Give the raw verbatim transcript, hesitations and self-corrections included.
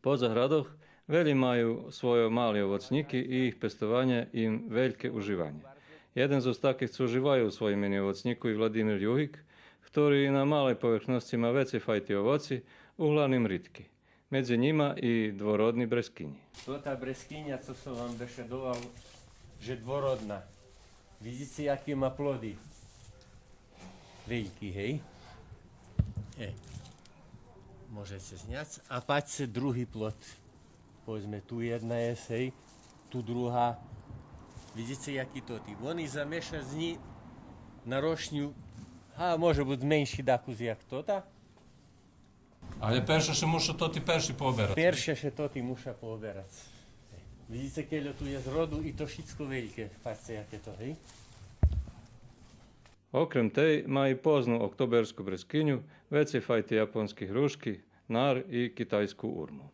По заградох велї маю свойо мали овоцнїки и їх пестованє им вельке уживанє. Єден зоз таких цо уживаю у своїм мени овоцнїку и Владимир Югик, хтори на малей поверхносци ма вецей файти овоци, углавним ритки. Медзи нїма и двородни брескинї. Тота брескиня, цо сом вам бешедовал, же двородна. Видзице, яки ма плоди. Вельки, гей. Е. Можеце зняц. А патьце други плод. Поведзме, ту єдна єст, гей, ту друга. Видзице, яки тоти. Вони за мешац днї нарошню, а може буц менши дакус як тота. Але перше ше муша тоти перши пооберац. Перше ше тоти муша пооберац. Видзице, кельо ту єст роду и то шицко вельке. Патьце, яке то, гей. Окрем тей, ма и позну октоберску брескиню, вецей файти японски грушки, нар и китайску урму.